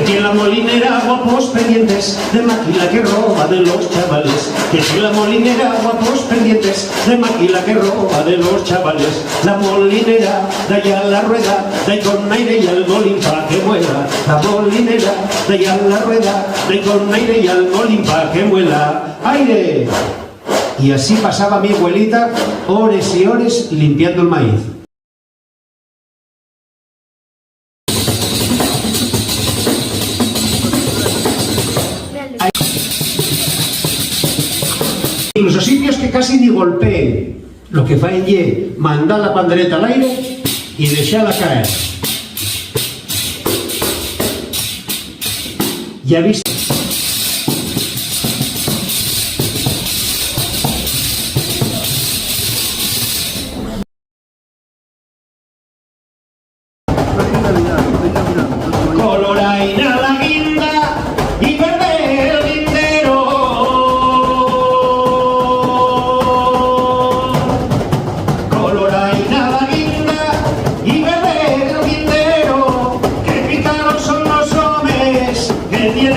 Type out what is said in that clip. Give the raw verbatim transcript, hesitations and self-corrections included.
Que la molinera, guapos pendientes, de maquila que roba de los chavales. Que si la molinera, guapos pendientes, de maquila que roba de los chavales. La molinera, da ya la rueda, da con aire y al molín pa que muela. La molinera, da ya la rueda, da con aire y al molín pa que muela. ¡Aire! Y así pasaba mi abuelita horas y horas limpiando el maíz. Incluso sitios que casi ni golpeen, lo que faen ye mandar la pandereta al aire y dexala caer. Ya viste. Coloraina la guinda y verde el guindero. Coloraina la guinda y verde el guindero. Que picaros son los homes que tienen